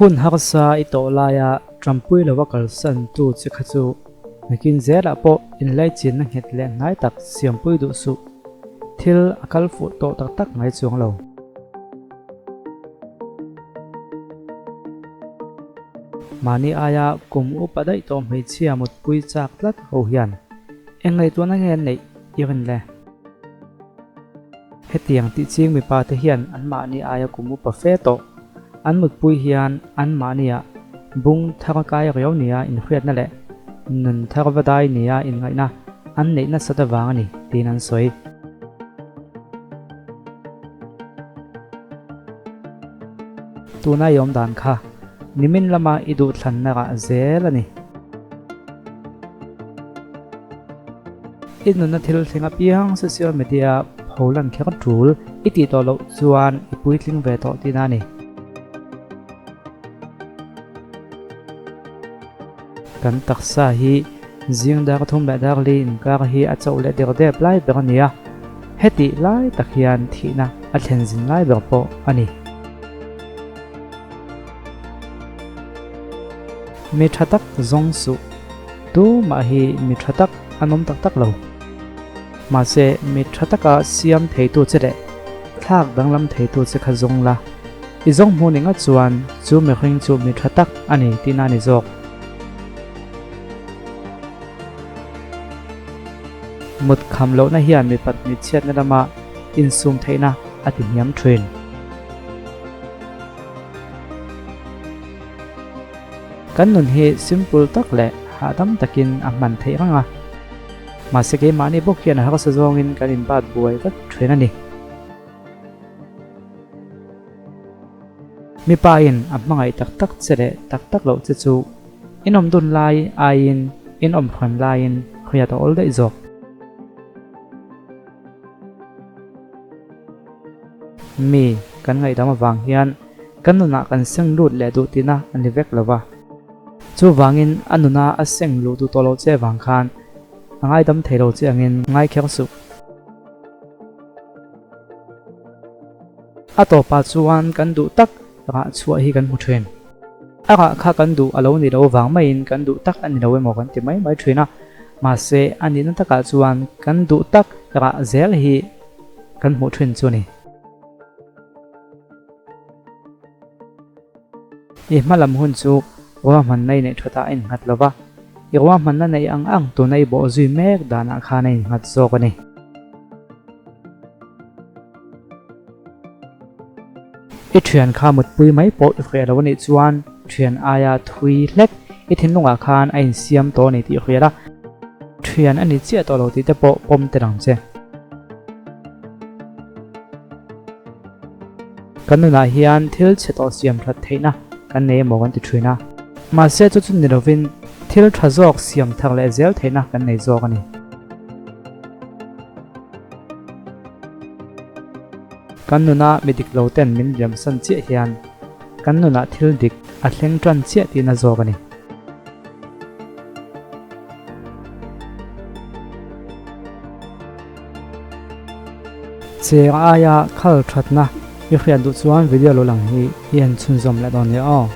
Hun harsa i tawh laia Trumpui lova kalsan tu che kha chu nakin zelah pawh inlaichinna nghet leh hnai tak siampui duh suh. Thil a kal fuh tawh tak tak ngai chuang lo. Mahni aia kum upa daih tawh hmeichhia mutpui chak tlat ho hian eng ngaihtuahna nge an neih i rin le? Hetiang tih ching mipa te hian anmahni aia kum upa fe tawh an mutpui hian anmahniah bung thar kai riau nia inhriatna leh nun thar va dai nia inngaihna an neih nasat avang a ni tiin an sawi. Tuna i awm dan kha nimin lama i duhthlanna rah zel a ni. I nunna thil thleng apiang social media pho lan kher tul i tih tawh loh chuan i puitling ve tawh tihna a ni. Kan taksa hi zing dar thum leh dar li inkar hi a chauh leh der dep lai ber a ni a, hetih lai tak hian thihna a thlen zin lai ber pawh a ni. Mi tha tak zawng suh. Tumah hi mi tha tak an awm tak tak lo. Mahse, mi tha taka siam theitu che leh thlak danglam theitu che kha zawng la. I zawng hmuh ning a chuan chu mihring chu mi tha tak a ni tihna a ni zawk. Mut kham lohna hian mipat hmeichhiatna lama insum theihna a ti hniam thin. Kan nun hi simple tak leh hahdam takin a hman theih reng a. Mahse keimahni bawk hian a harsa zawngin kan inbat buai vek thin a ni. Mipa in a hmangaih tak tak che leh tak tak loh che chu in awm dun lai aiin in awm hran laiin hriat a awl daih zawk. Mi kan ngaihdam avang hian kan nunah kan seng lut leh duh tihna a ni vek lo va. Chuvangin a nuna a seng luh duh tawh loh che avang khan a ngaidam thei lo che angin ngai kher suh. A tawpah chuan kan duh tak rah chhuah hi kan hmu thin. A rah kha kan duh a lo ni lo vang maiin kan duh tak a ni lo emaw kan ti mai mai thin a, mahse a nihna takah chuan kan duh tak rah zel hi kan hmuh thin chu a ni. I hmalam hun chu ruahmanna i neih thatah a innghat lo va, i ruahmanna neih ang ang tuna i bawh zui mek danah khan a innghat zawk a ni. I thian kha mutpui mai pawh i hriat lo a nih chuan thian aia thui hlek i thinlungah khan a insiam tawh a ni tih i hriat a, thian a ni chiah tawh lo tih te pawh pawm tel ang che. Kan nunah hian thil chhe tawh siam that theihna kan nei emaw kan ti thin a, mahse chu chu ni lovin thil tha zawk siam thar leh zel theihna kan nei zawk a ni. Kan nuna mi dik lo ten min liamsan chiah hian kan nunah thil dik a thleng tan chiah tihna zawk a ni. Cheng aia khal thatna i hriat duh chuan video lo lang hi i en chhunzawm leh dawn nia aw.